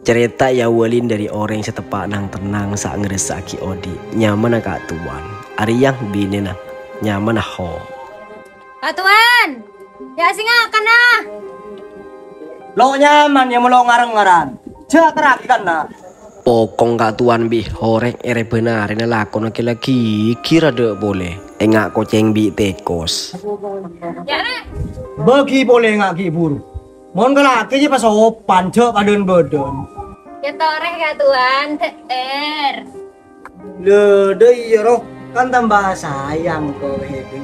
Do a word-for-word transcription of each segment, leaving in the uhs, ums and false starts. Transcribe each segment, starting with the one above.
Carèta èawalin dâri orèng sè teppa' nang-tennang sè ngrèssa'aghi odi', nyamana Ka' Towan. Arèya binèna, nyamana Ho. Ka' Towan! Ya' sè ngakana! Lo' nyaman ya molo ngareng-ngareng. Jhâ' terraghi kanna'. Pokong Ka' Towan bi' Ho rèng èrèbân arèna lakona ghi-, la ghighir adâ' polè. Enga' kocèng bi' tèkos. Ya, Rè. Bâgi polè enga' ghi' buru. Mon ka lakè jhâ' pasopan, jhâ' padân-bâdân. Ya torè Ka' Towan, te'er. Lho, dâ' iyâ, roh. Kan tamba sayang ko' Hedi.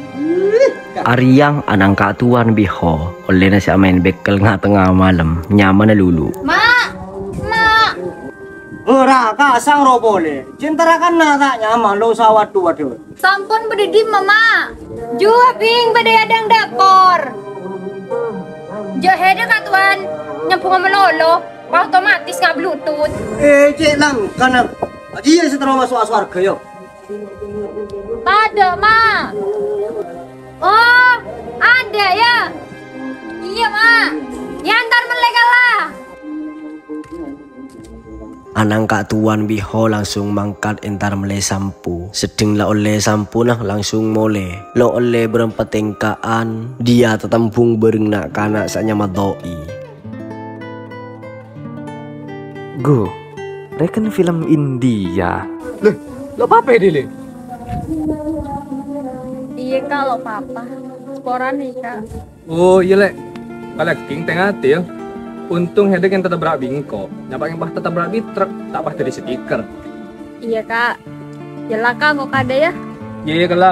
Arèya ana'na Ka' Towan bi' Ho, ollèna sè amaèn bèkkel nga'-tengnga malem, nyamana Lulu. Ma'! Ma'! Ora, kasang ro polè. Jhâ' terraghi kanna' ta' nyaman, lo' sawat dhu-wadhu. Sampon bâdâ è dimma, Ma'? Jhuwa, Bhing, bâdâ è adâ'na dâpor. Jhâ' Hedi Ka' Towan, nyambhungnga malolo, pas otomatis nga' Bluetooth. Eh, cè' langkana. Bâdiyâ sè terro maso' sowarghâ, yâ? Tadâ', Ma'. Oh, adâ', yâ? Iyâ, Ma'. Yâ, entar mellè kala. Ana'na Ka' Towan bi' Ho langsung mangkat entar mellè sampo. Seddheng la ollè sampona langsung molè. Lo' ollè bârâmpa tèngka'an, diyâ tatembhung bhâreng na'-kana' sè anyama Doi. Gu, rèken film India. Lè, lo' papa è dâlem? Iyâ, Ka', lo' papa. Saporana, Ka'. Oh, iyâ, Lè'. Kalègging tè-ngatè, yâ. Untung Hedi kèng tatabrak bi' engko'. Nyapa kèng pas tatabrak bi' truk, ta' pas dâddhi stiker. Iyâ, Ka'. Yâ la, Ka', engko' kadâ, yâ. Iyâ, iyâ, kala.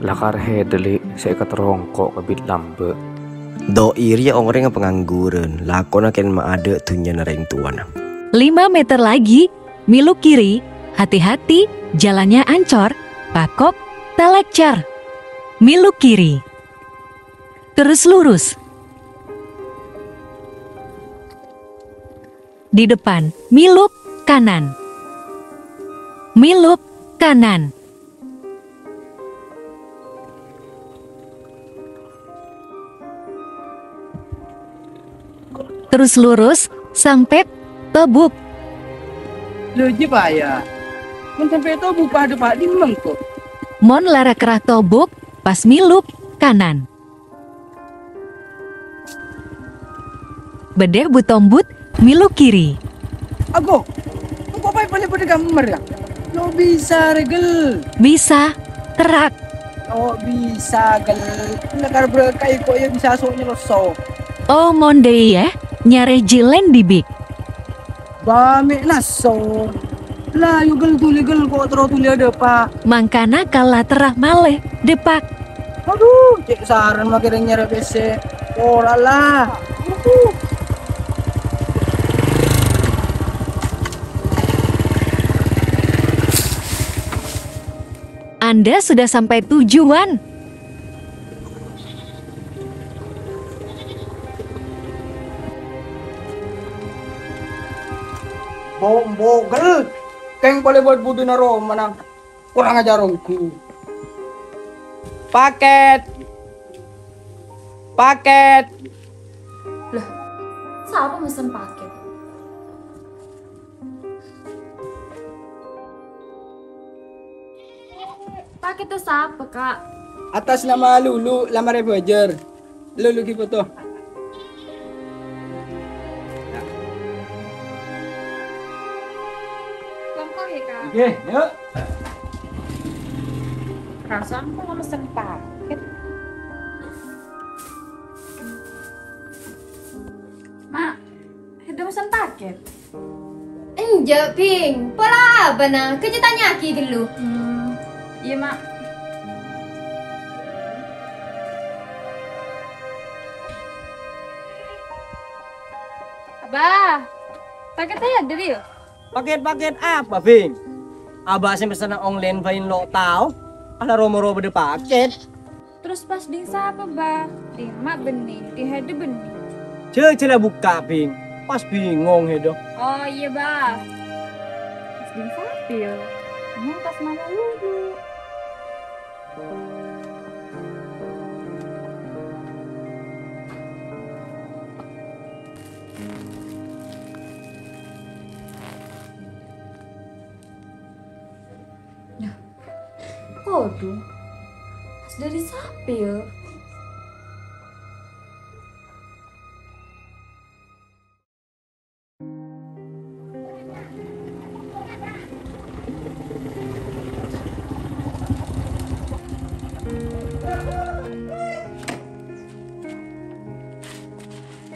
Lakar Hedi, Lè', sè èkaterro engko' ka bi' lambâ'. Doi rèya orèng pangangguran, lakona kèng ma' adâ' dhunnyana rèng towana. Lima meter lagi, milu kiri, hati-hati, jalannya ancor, pakok, talaccar. Milu kiri. Terus lurus. Di depan, milu kanan. Milu kanan. Terus lurus, sampè' Tobuk. Lho, jiyâ, Pa', yâ. Mon sampè' Tobuk, padâ pa' dimma engko'? Mon la ra-kerra Tobuk, pas milu kanan. Bâdâ but-ombut, milu kiri. Ago, engko' pa' palèng padâ kammer, yâ? Lo' bisa, rè, Gel. Bisa, terrak. Lo' bisa, Gel. Lakar berkah ko' yâ bisa so' nyelloso. Oh, mon dâiyâ, nyarè jhâlân dhibi'. Bâ' mè' naso. La, ayo, Gel, dhuli, Gel, ko' terro dhuli adâpa'. Mangkana kala terra malè, dâpa'. Adhu, cè' sarèn makè rèng nyarè pèssè. Ora la. Anda sudah sampai tujuan. Bo-, bogel. Kèng polè bât budina romana. Kurang ajar ongghu. Paket. Paket. Lah, sapa mesen paket? Pakètta sapa, Ka'? Atas nama Lulu, lamar è Bajâr. Lulu ghi' foto. Lengkap ya, Kak? Nggih, yuk. Perasaan kok mesen paket. Mak, Hedi mesen paket? Enjâ', Bhing. Pola abâ'na, kèjhâ' tanya'aghi ghâllu. Hmm, iyâ, Mak. Abah, pakètta è dâri, yâ? Paket-paket apa, Bhing? Abah sè mesenna online bhâi lo' tao, ala ro-moro bâdâ paket. Terros pas ding sapa, Bah? Ding Mak bânnè, ding Hedi bânnè. Jhâ-, jhâ' la bukka', Bhing. Pas bingong, Hedo. Oh, iyâ, Bah. Pas ding sapa, yâ? Bingong pas mama lulu. Waduh, pas dari sapi ya?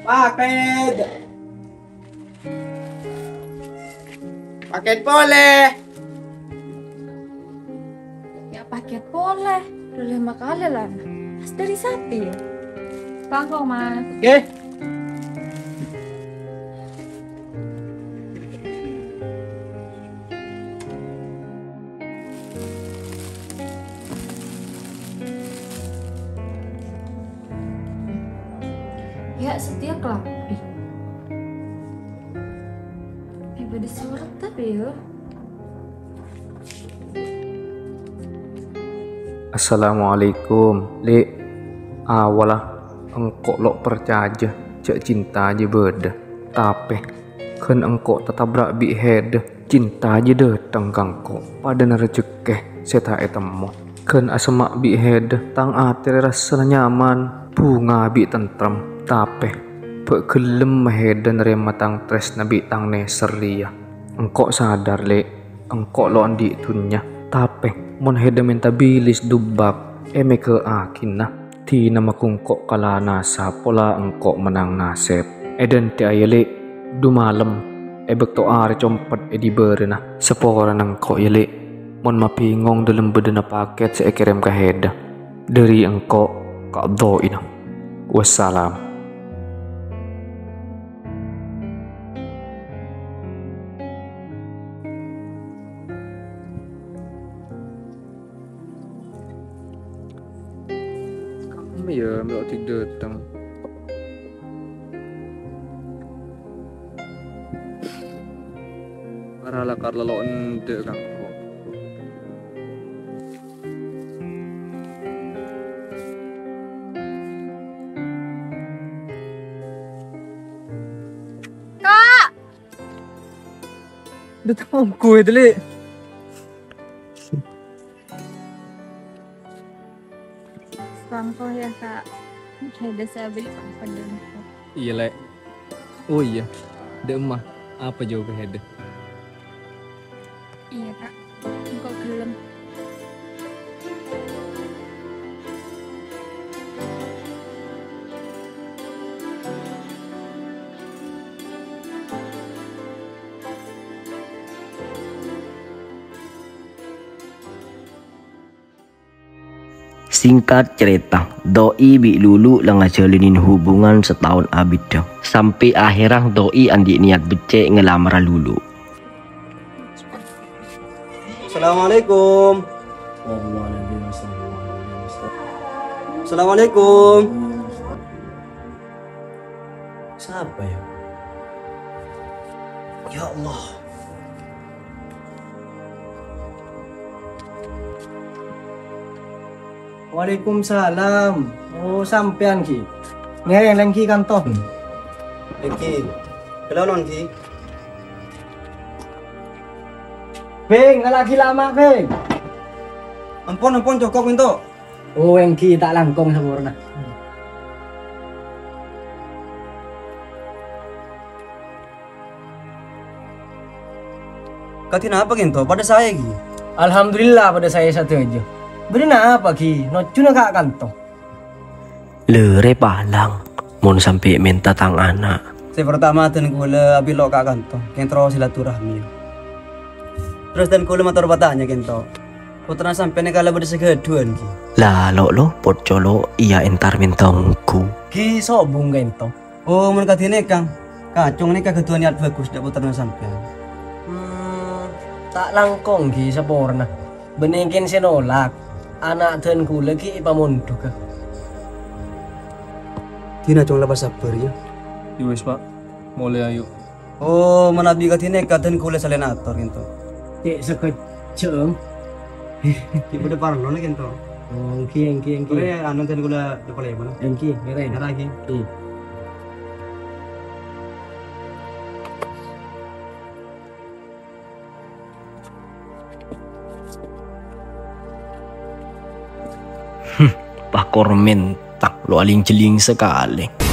Paket. Paket polè. Ya, paket polè. Udah lima kali lah. Pas dari sapi ya? Bangko, Mas. Oke. Ya, setia kelabhi. Eh, bâdâ sorat tapè, ya. Assalamualaikum, Lè'. Awwâlla engko' lo' parcajâ jhâ' cinta jiyâ bâdâ. Tapè, ghân engko' tatabrak bi' hèdâ, cinta jiyâ dâteng ka engko', padâna rajhekkè sè ta' ètemmo. Ghân asemma' bi' hèdâ, tang atè rè rassana nyaman, bhunga bi' tentrem. Tapè, bâ' ghellem hèdâ narèma tang trèsna bi' tang nèser rèya. Engko' sadar, Lè', engko' lo' andi' dhunnya. Tapè, mon hèdâ mènta bilis dubbhâk, èmèghâ'âghina. Dina maghungko' kala nasa pola engko' mennang nasèb. Èdhânte'a, yâ, Lè', du-malem è bâkto arè compet è dibârâna. Saporana engko', yâ, Lè', mon mabingong dâlem bâdâna paket sè èkèrèm ka hèdâ. Dâri engko' ka Dho'ina. Wassalam. Kamma ya, mèlo' dik dâteng. Para lakar lelo' endâ' kangko. Kak! Dâteng ongghu itu, Lè'. Sampè' ya, Kak. Ada saya beli pampers dulu. Iyâ, Lè'. Oh iyâ, dâ' emma apa jâwâbbhâ hèdâ? Iyâ, Kak. Engko' ghellem. Singkat cerita, Doi bi' Lulu la ngajhâlânin hubungan sataon abiddhâ. Sampè' ahèrra Doi andi' niyat beccè' ngalamara Lulu. Assalamualaikum. Assalamualaikum. Sapa ya? Ya Allah. Waalaikumsalam. Oh, sampèyan, Ki. Ngèrèng lèng, Ki, kanto. Èngghi. Kalaonon, Ki. Bhing, la ghi' lama', Bhing. Ampon, ampon, cokop, ènto. Oh, èngghi, ta' langkong saporana. Kadhi napa, Kento? Padâ saè, ghi? Alhamdulillah, padâ saè sadhâjâ. Bâdâ napa, ghi? Nojjhuna ka' kanto. Lèrè palang, mon sampè' mènta tang ana'. Sè partama, dân kaulâ abit lo' ka' kanto, kèng terro silaturahmi. Terros dân kaulâ mator patanya, Kento. Pottrana sampèyan nèka la bâdâ sè ghâdhuwân, ghi? La, lo', lo', pot colo', iyâ entar mènta ongghu. Ghi sobung, Kento. Oh, mon kadhi nèka, kacong nèka ghâdhuwân niyat bhâghus dâ' pottrana sampèyan. Hmm, ta' langkong, ghi, saporana. Bânnè kèng sè nolak. Ana' dân kaulâ ghi' èpamondhughâ. Dina cong la pasabbhâr, yâ. Yâ wis, Pak. Molè, ayo. Oh, manabi kadhi nèka dân kaulâ salèna ator, Kento. Cè' sakejjhâ'. Ghi' bâdâ parlona, Kento. Oh, èngghi, èngghi, èngghi. Kaulâ, anu, dân kaulâ dâpa' lèbâna. Èngghi, ngèrèng. Ngèrèng, ghi. Èngghi. Pakor mentang lo aling-jeling sekali.